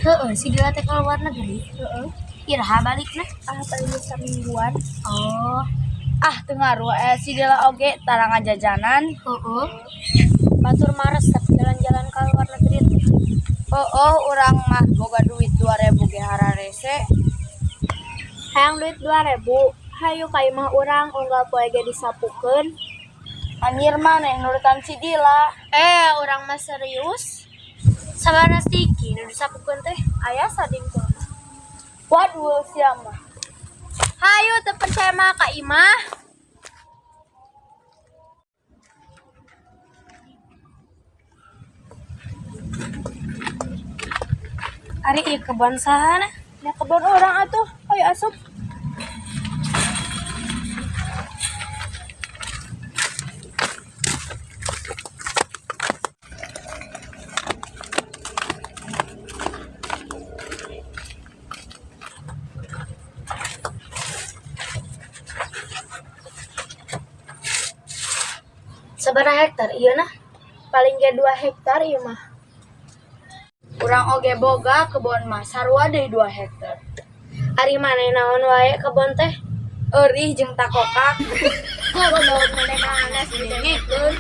Heeh, si Dila teh ka luar negeri. Heeh. Iraha balikna? Ah, paling geus samingguan. Oh, Ah, teu ngaruh si Dila oge tara ngajajanan. heeh. Batur mah resep jalan-jalan ka luar negeri teh. Oh, urang mah boga duit 2000 ge hararese. Hayang duit 2000. Hayu ka imah urang unggal poe ge disapukeun. Anjir maneh nurutan si Dila. Eh, urang mah serius. Sabaraha stiki nu disapukeun teh? Aya sadingkul mah. Waduh, sia mah. Hayu teu percaya mah ka imah. Ari ieu kebon saha na? Nya kebon urang atuh. Hayu asup. Sabaraha hektar ieu na? Paling ge 2 hektar ieu mah. Urang oge boga kebon mah sarua deui 2 hektar. Ari maneh naon wae kebon teh? Eurih jeung takokak. Goblok maneh mah geus didengekeun.